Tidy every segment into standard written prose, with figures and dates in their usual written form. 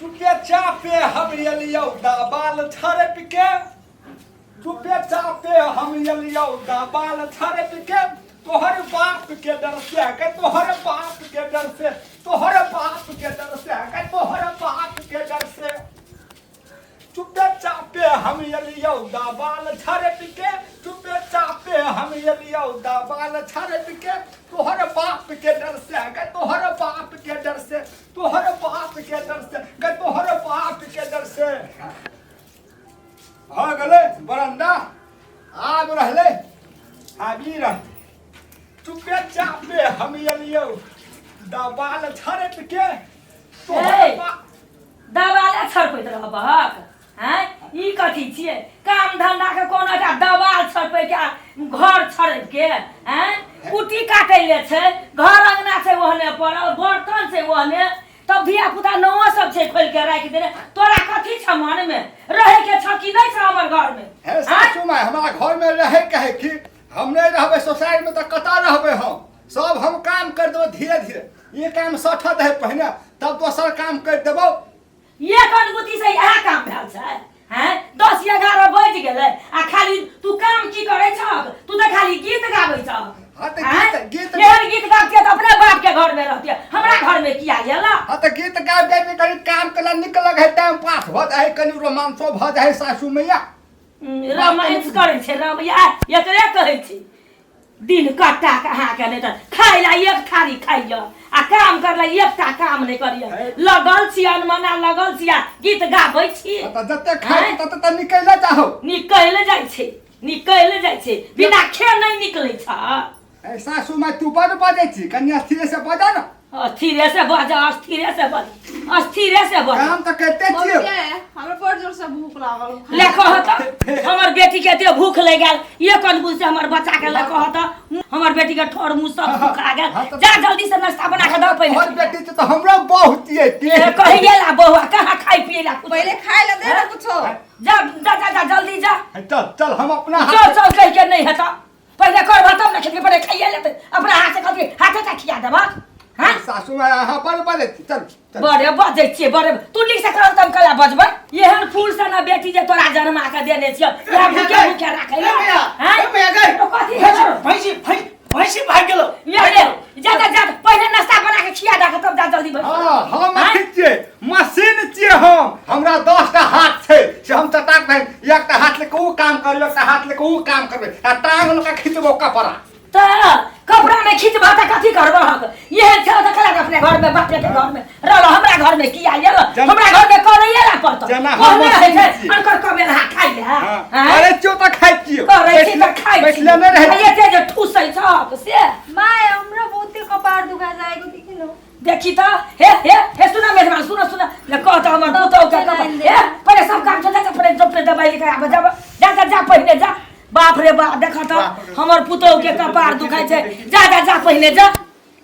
चुपे चापे हम एलियौ दाबाल छड़प के, चुपे चापे हम एलियौ दाबाल छड़प के, तोहर बाप के डर से के, तोहर बाप के डर से, तोहर बाप के डर से के, तोहर बाप के डर से। चुपे चापे हम एलियौ दाबाल छड़प के, चुपे चापे हम एलियौ दाबाल छड़प के, तोहर बाप के डर से के, तोहर बाप के डर से, तोहर बाप के डर से के, तोहर बाप के डर से। भऽ गेलै बरंडा, आब रहलै आब ई रहतै। चुपे चापे हम एलियौ दबाल छड़प के, तोहर ए! बाप दबाले छड़पैत रहबहक हैं? ई कथी छियै काम धंधा के कोनो एकटा दबाल छड़पै के आ घर छड़प के हैं? कुट्टी काटै ले छै, घर अंगना छै ओहने पड़ल, बर्तन छै ओहने, तब धिया पुता नौओ सब छै खोलि के राखि देने। तोरा कथी छ मन में? रहे के छ कि नहि छ हमर घर में? हे सासू माय, हमरा घर में रहे के है कि हम नहीं रहबै सोसाइटी में तऽ कतऽ रहबै हम? सब हम काम कर देबै धीरे धीरे। ये काम सठत है पहिने, तब दोसर काम कर देबो। एक अनगुती से इएह काम भेल छै हैं? 10-11 बजि गेलै आ खाली तू काम की करै छह? तू तऽ खाली गीत गाबै छह। हाँ तऽ हैं? गीत गीत एहन गीत गाबतियै तऽ अपने बाप के घर में रहतियै, हमरा घर में किया एला? हाँ तऽ गीत गाबि गाबि कनि काम केला नीक लगै है, टाइम पास भऽ जाइ है, कनि रोमांसो भऽ जाइ है सासू मैया। रोमांस करै छै रामैया, एकरे कहै छै दिन कट्टा के अहाँके। नहि तऽ खाय ला एक थारी खाइय आ काम करला एकटा काम नहि करिय। लगल छी अनमना लगल छी आ गीत गाबै छी। तऽ जते खाइ छी तते तऽ निकले जाहो। निकलि जाइ छै, निकलि जाइ छै, बिना खे नहि निकलै छ। ए सासू माय, तू बड बजै छी, कनि स्थिरे से बजा न। अस्थिरे से बज, अस्थिरे से बज, अस्थिरे से बज। काम तऽ करिते छियै। मम्मी, हमरा बड़ जोर से भूख लागल। ले कह तऽ, हमर बेटी के एते भूख लागि गेल, एक अनगुल से हमर बच्चा के। ले कह तऽ, हमर बेटी के ठोर मुंह सब सुखा गेल। हाँ, तऽ- जा जल्दी से नाश्ता बना के दऽ पहिले। तोहर बेटी छै तऽ हमरो बहुत ये ए, कही गेला बौआ कहाँ खाइ पिए ला कुछ? पहिले खाय ला दे ना कुछो। जा जा जा जा जल्दी जा। चल चल, हम अपना हाथ चल चल कहि के नहि हेतऽ, पहिले करबह तब ने खेतै। पहिले खाइए लेतै अपना हाथ से, कहतै हाथे टा खिया देबह। हाँ सासू माय, अहाँ बड़ बजै छी, चल चल। बड़े बजै छियै बड़े, तू नीक से करब तब कला बजबै। एहन फूल सन बेटी जे तोरा जन्मा के देने छियै, इएह भूखे भूखे राखै ला भैया, हैं? ए भैया, गए। तो कथी हेतौ? भैंसी भैंसी भैंसी भागि गेलो। ले ले जा जा जा, पहिले नाश्ता बना के खिया दे तब जा जल्दी बैठ। हाँ, हम आँय? अथी छियै, मशीन छियै हम। हमरा 10टा हाथ छै से हम चटाक भाई एकटा हाथ लेके ऊ काम करबै, एकटा हाथ लेके ऊ काम करबै आ टांग लऽ के खिचबो कपड़ा। तऽ कपड़ा में खिचबह तऽ कथी करबह? एहन छल तऽ कला अपने घर में बाप के घर में रहल, हमरा घर में किया आयल? हमरा घर में करैये ला पड़त। जेना हम ओहने रहै छै मशीन छी। अनकर कमेल हा खाइ ले। हाँ, आँय? अरे चो तऽ खाइ छियै। करै छी तऽ खाइ छी। बैठले नहि रहै आ एते जे ठूसै छहक से। माय, हमरा बहुते कपार दुखा जाएगो, देखि न। देखी तऽ, हे हे हे, सुन मेहमान, सुन सुन, ले कह तऽ हमर पुतहु के कपार। हे पहिले सब काम छोड़ जा, पहिले डॉक्टर दवाई लिखा आबऽ, जा जा जा जा पहिले जा। बाप रे बाप, देख तऽ हमर पुतहु के कपार दुखाइ छै। जा जा जा पहिले जा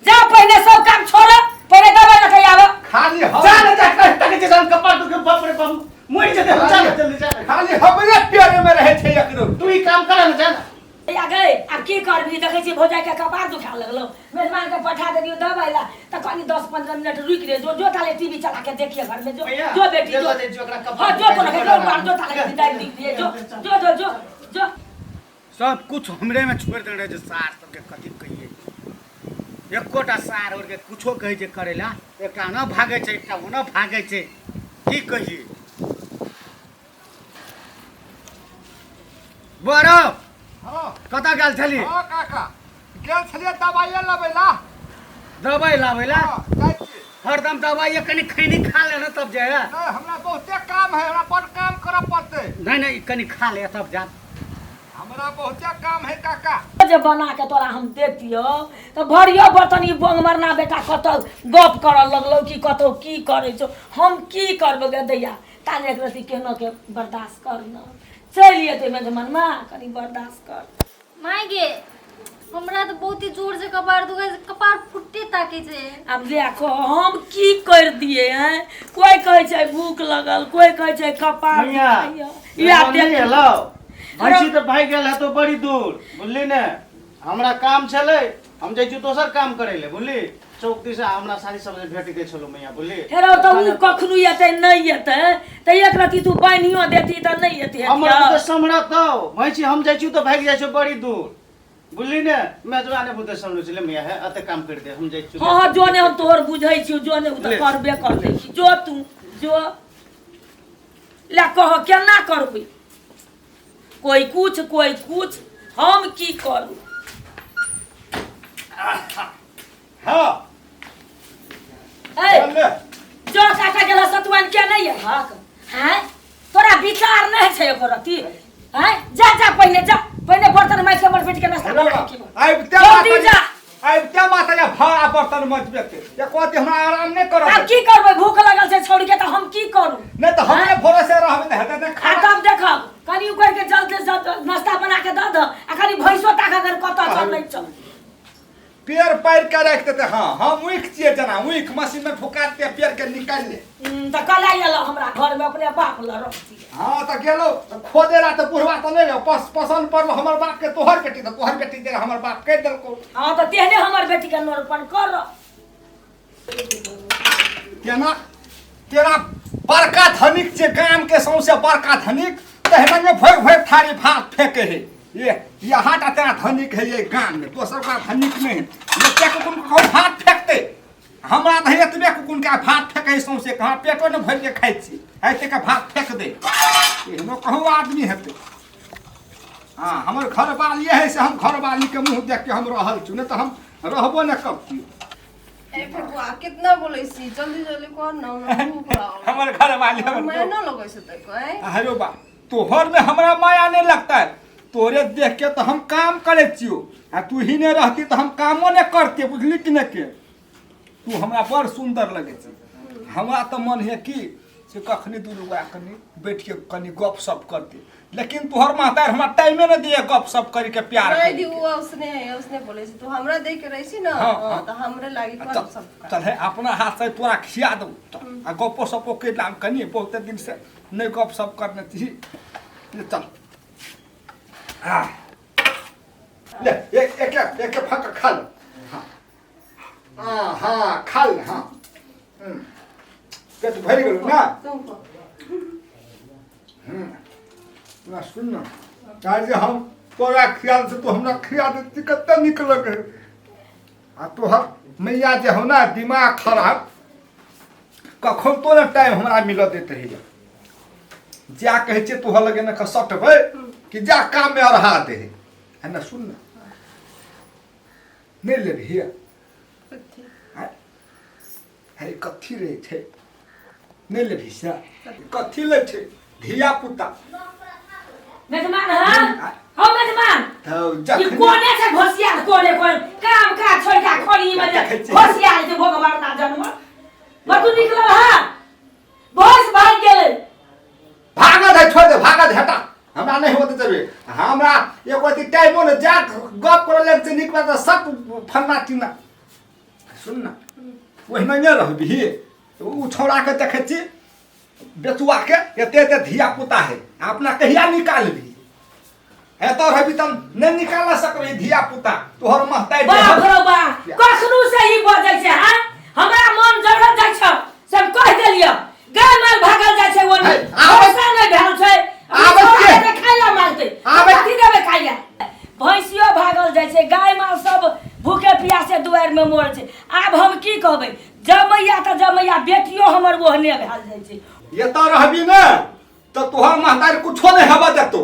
जा, पहिले सब काम छोड़, पहिले दवाई लऽ के आबऽ। खाली हम जा ना जा, कह तक जे कपार दुखे, बाप रे बाप, मरि जेतै हम। जा ना जल्दी जा ना। खाली हमरे पेड़ में रहै छै एकरो। तू ई काम कर ना, जा ना। या गए, आब की करबी? देखै छी भौजाई के कपार दुखा लगलो, मेहमान के पठा देलियो दवाई ला, तऽ कनी 10-15 मिनट रुकि रे, जो जो ताले टीवी चला के देखिए घर में, जो भैया, जो बेटी ले जो लो दे जो ओकरा कपार हाँ जो दुखाइ कोनो छै, के बोला जो ना। बार जो ताले के दाबि दिए, जो जो जो जो जो सब कुछ हमरे में छोड़ि देने रहै छै सार सबके। कथी कहियै, एकोटा सार और के कुछो कहै छै करै ला, एकटा न भागै छै, एकटा ओना भागै छै, की कहियै। बरौ। हाँ। कतऽ गेल छली? हाँ काका, गेल छलियै दवाइए लबै ला। दवाइ लाबै ला? हाँ, जाइ छियै। हरदम दवाइ, कनि खैनी खा ले ने तब जाय। नहि, हमरा बहुते काम है, हमरा बड़ काम करऽ पड़तै। नहि नहि, कनि खा ले तब जा। हमरा बहुते काम है काका। जे बना के तोरा हम देतियौ तऽ भरियो बर्तन। ई बोंग मरना बेटा कतऽ गप करऽ लगलौ कि कतौ की करै छौ? हम की करबै गे दैया? ताले एक रति केहनो के बर्दाश्त कर न, चलि एतै मेजमनमा, कनि बर्दाश्त कर। माय गे, हमरा तऽ बहुते जोर से कपार दुखाइ छै, कपार फुट्टे ताकै छै। आब देखो हम की कर दिए हैं? कोई कहै छै भूख लगल, कोई कहै छै कपार मैया, दुखाइया। इएह मेहमान देख नहि एलौ? भैंसी तऽ भागि गेल हेतौ बड़ी दूर, बुझली ने? हमरा काम छलै, हम जाइ छी दोसर काम करै लए, बुझली? चौक दिस आ हमरा सारी सब जे भेट गेल छलो मैया बुझली। हेरो तऽ उ कखनो एतै नहि एतै तऽ एक रति तू बान्हियो देती तऽ नहि एतै। हमर बुते सम्हरतौ भैंसी, हम जाइ छी तऽ भागि जाइ छौ बड़ी दूर बुझली ने। मेजबा ने बुते सम्हरै छलै मैया, हे एते काम कर दे हम जाइ छी। हँ हँ, जो ने हम तोहर बुझै छियौ, जो ने उ तऽ ले। करबे करतै, जो तू जो ले कह केना करबै, कोई कुछ कोई कुछ, हम की करू। हाँ। ए चल ले। जो काटा गेला सतुआन के नहीं है हक हैं, तोरा विचार नहीं छै एको रति हैं। जा जा पहिले जा, पहिले बर्तन माइज के हमर बेटी के नाश्ता बना के खिलाओ। आबिते जल्दी माता जा। आबिते माता या भाड़ा बर्तन मजबेते ये कहते हमरा आराम नहीं करत। आब की करबै, भूख लगल छै छोड़ के तऽ हम की करू। नहीं तो हमरे भरोसे रहबे नहीं हेतै नहीं आ खाना। तब देखब कनि उकर के जल्द से जल्द नाश्ता बना के दऽ दऽ आ कनि भैंसो ताक अगर कतऽ चल नहीं चल। पेड़ पारि के राखि देते। हाँ हम ऊख छियै जेना ऊख मशीन में फुका देते पेड़ के निकालि ले। तऽ कल आयल हमरा घर में अपने बाप लऽ रहती। हाँ तऽ गेलो तऽ खोदे ला तऽ बुढ़वा तऽ नहि पसंद पड़लो हमर बाप के तोहर बेटी, तऽ तोहर बेटी जे हमर बाप कहि देलको। हाँ तऽ तेहने हमर बेटी के नोरपन कर। तेना तेरा बड़का धनिक छै गाम के सौंसे बड़का धनिक, तहिना जे भरि भरि थारी भात फेंके है। ये यहाँ टा तेरा धनिक है ये गाम में, दोसर का धनिक नहीं है। ये क्या कुकुर को भात फेंकते, हमरा तऽ एतबे कुकुर के भात फेंके है सौंसे, कहाँ पेटो ने भरि के खाइ छी ऐसे के भात फेंक दे, एहनो कहूँ आदमी हेतै। हाँ हमर घरवाली है से हम घरवाली के मुँह देख के हम रहल छी, नहीं तऽ हम रहबो नहि करती। ए फकुआ कितना बोलै छी, जल्दी जल्दी कर न, हमरा भूख लागल। हमर घरवाली हमर माया न लगै छै तोय के? अरे बा तोहर में हमरा माया नहीं लगता है, तोरे देख के तो हम काम करे छियो, आ तू ही नहीं रहती तो हम कामो नहीं करते बुझली कि नहीं के। तू हमरा बड़ सुंदर लगे छै, हमरा तो मन है कि से कखनी दुनू गोरा कनी बैठ के कनी गप सप करते, लेकिन तोहर महतार हमरा टाइमे नहीं दिए गप सप करे के प्यार नहीं करे दी के। उ उसने उसने बोलै छै तू हमरा देख के रहै छी न। हाँ, हाँ, हाँ। त हमरे लागी कर चल सब काम। चल है अपना हाथ से तोरा खिया दू आ गपो सपो कर लाम कनी, बहुते दिन से नहीं गप सप करने थी। ले चल आ ले एक एक एक एक फक खा ले। हाँ हाँ हाँ खा ले। हाँ पेट भरि गेलो ना। तू खा। ना सुन ना आज हम तोरा ख्याल से तो हमरा खिया देती कते निक लगे। आ तोहर मैया जे हो ना दिमाग खराब, कखन तो ने टाइम हमरा मिल देते है, जा कहै छियै तोहर लगे ने सटबै कि जा काम में अरहा दे है ना। सुन ना नहीं लेबही कथी? है कथी रहै छै नहीं लेबही से कथी लै छै धिया पुता मेजमान। हाँ हम मेजमान तऽ ई जखनी कोने छै घोसियाल, कोने कोन काम काज छोड़ के खोली में जे देखै छियै। घोसियाल छै भगवान ना जन्म बतू निकलल। हाँ भैंस भागि गेलै। भागत है छोड़ दे, भागत हटा हमरा नहीं होते जबे हमरा एको अथी टाइमो ने जा गप करे लग छै निक बात सब फन्ना चिन्ना। सुन ना ओहिना नहि रहबही, उ छौड़ा के देखै छी बेचुआ के एते एते धिया पुता है, अपना कहिया निकालबी, एतऽ रहबी तब नहि निकाल सकबी धिया पुता तोहर महताइ जे बाप हौ। रो बा कखनो से ही बजै छै। हाँ हमरा मन जरल जाइ छै, सब कहि देलियै गाय माल भागल जाइ छै ओनी है, आबै- पैसा नहि भेल छै। आबै छोड़ा के? के खाइ ला मांगतै आबै- कथी देबै खाइ ला? भैंसियो भागल जाइ छै, गाय माल सब भूखे प्यासे दुआरि में मरै छै। आब हम की कहबै, जमैया तऽ जमैया बेटियो हमर ओहने भेल जाइ छै। एतऽ रहबी ने तऽ तोहर महतारी कुछो नहि हेबऽ देतौ,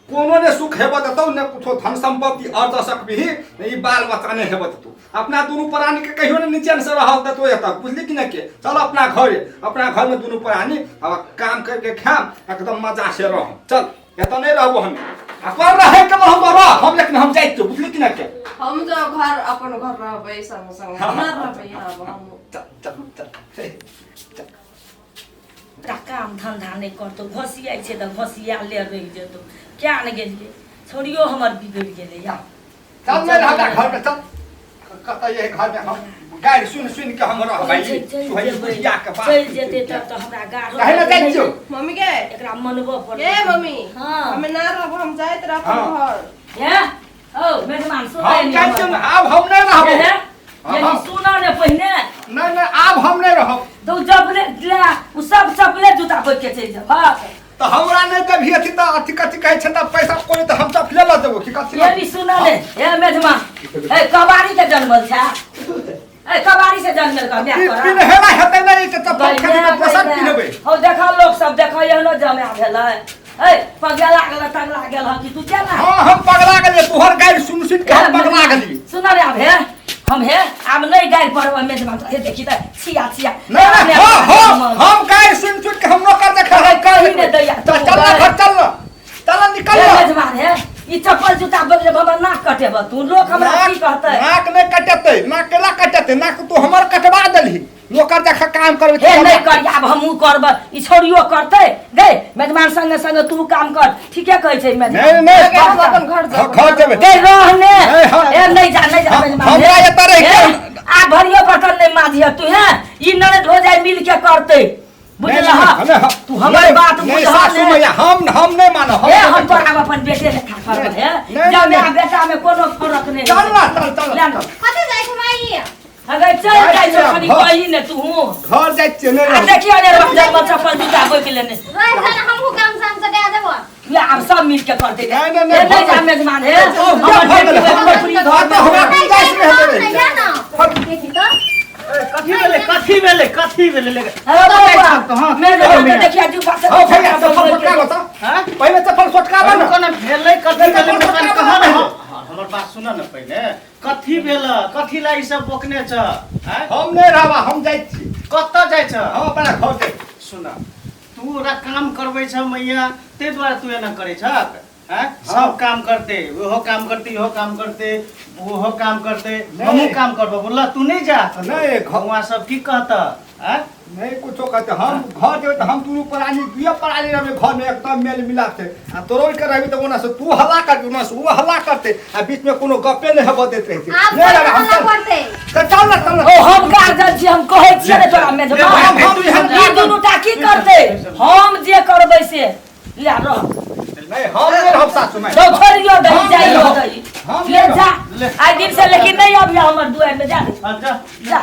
कोनो ने सुख हेबऽ देतौ ने कुछो धन संपत्ति अर्ज सकबिही ने ई बाल बच्चा नहि हेबऽ देतौ। अपना दुनू प्राणी के कहियो ने निचेन से रहल देतौ एतऽ बुझली कि नहि के। चल अपना घर, अपना घर में दुनू प्राणी अब काम करके खाम एकदम मजा से रह। चल एतऽ नहीं रहबो हम, आ पर रहे के हम रह हम, लेकिन हम जाइ छियौ बुझली कि नहि के। हम जो घर अपन घर रहबै संग संग ना रहबै यहाँ अब हम। चल चल चल हे, चल। ओकरा काम धंधा नहि करतौ, घोसियाइ छै तऽ घोसियाले रहि जेतौ। क्या ने गेलियै, छौड़ियो हमर बिगड़ि गेलै या। चल नहीं रहता घर में, चल कतऽ ये घर में हम गारि सुनि सुनि के हम रहबै। चलि तुहरी जेबै, बुढ़िया के बात चलि जेतै तब तऽ हमरा गाढ़ो काहे ने जाइ छियौ? मम्मी के एकरा मनबऽ पड़तै। ए मम्मी हाँ। हमे ना रहब, हम जाइत रहब हाँ। घर। हे औ मेजमान सुनै हम जाइ छियौ ने, आब हम नहीं रहबो। हे हाँ, ये हाँ। सुना ने पहिने नहीं नहीं आब हम नहीं रहब तो जबले ले उ सब चपले जूता बोल के चलि जेबहक तऽ हमरा नहि देबही अथी तऽ अथी कथी कहै छै तऽ पैसा कोइ तऽ हम चपले लऽ देबो की कथी ये भी सुना ने हे मेजमा ए कबाड़ी के जन्मल छै ए कबाड़ी से जन्मल का माय तोरा पिन्हेला हेतै नहि तऽ चप्पल खरीद कऽ दोसर पिन्हबै हौ देखा लोक सब देखा एहनो जमा भेलै ए पगला गेल तगला गेल हँ कि तू केना हाँ हम पगला गेलियै तोहर गारि सुन सुन के हम पगला गेलियै सुन रे आब हे हम हे आब नहि गारि पड़ब मेजमा तो हे देखी तऽ छिया छिया नहीं नहीं हाँ हाँ हम गारि सुन सुन के हम नौकर देखे कहीं कहीं नहि दैया चल चल ना घर चल ना चल ना निकल हे ना मेजबान हे ई चप्पल जूता बदले बाबा नाक कटेब तू लोक हमरा की कहतै नाक नहीं कटेतै नाक केला कटेतै नाक तू हमर कटवा देलही नौकर देखे काम करबै हे नहि करी आब हमहूँ करब ई छोड़ियो करतै गै मेजबान संगे संगे तू काम कर ठीके कहै छै मेजबान नहीं नहीं हम अपन घर जेबै। घर जेबै गै रहने नहीं, हाँ। ए नहि जा नहि जा मेजबान हमरा हे। एतऽ रहि हे, के- आ भरियो बर्तन नहि माजिह तू हे ई ननद हो जाय मिल के करतै बुझलह तू हमर बात नहीं बुझह सासू ने। मैया हम हम नहीं मानब हे हम तोरा आब अपन बेटे लेखा करब हे नहीं, जब नहीं। बेटा में कोनो फरक नहीं चल ना चल चल ले ना। कथी जाइ छै माई अगर चल जाइ छौ खाली घर- कही ने तू घर जाइ छियै नहि आ रहब। देखियो ने जब चप्पल जूता बोक लेने रह जा हमहूँ काम साम से दे देबो ले आब सब मिल के करते नहीं, नहीं, नहीं, नहीं जा भऽ मेजबान हे ओ, हमर भऽ गेलै, बेटी भऽ गेलै। नौकरी घर हँ, तऽ हमरा में गुंजाइश नहि हेतै। नहीं जा ना देखी तो कथी भेलै कथी भेलै कथी भेलै ले अरे बौआ, हाँ, मेजबान के देखिया जूता से हँ भैया चप्पल सोटका लो तऽ हाँ? पहिले चप्पल सोटका लो ने कोना भेलै कथी भेलै चप्पल मकान सोटका कहाँ लो ने ने। हाँ, हमर बात सुन ने पहिले कथी भेल कथी ला ई सब बोकने छ आँय? हम नहि रहब हम जाइ छी कतऽ जाइ छ हम अपना घर जाइ छी। सुन तू ओकरा काम करबै छ मैया ताहि दुआरे तू एना करै छक आँय? सब काम करते ओहो काम करते इहो काम करते ओहो काम करते नहि। हमहूँ काम करबो बोलला तू नहि जा नहि, वहाँ सब की कहता आँय? नहि कुछो कहते हम घर जेबै तऽ हम दुनू प्राणी दुए प्राणी रहबै घरमे एकदम मेल मिलाप छै आ तोरो के रहबी तऽ ओना से तू हल्ला करबी ओना से ओ हल्ला करते आ बीच में कोनो गप्पे नहि हेबऽ दैत रहै छै आब नहि रहबै हम हल्ला चल करतै तऽ चल ना चल ना ओ हम गार्जियन छी हम कहै छियै ने तोरा मेजबान हम हम ई दुनू टा की करतै हम जे करबै से ले रह नहीं हम नहीं रहब सासू माय तो छोड़ियो दही हम जाइयो नहीं दही हम ले नहीं जा ले। आइ दिन से लेकिन नहीं अभी हमर दुआर में जा हाँ, जा जा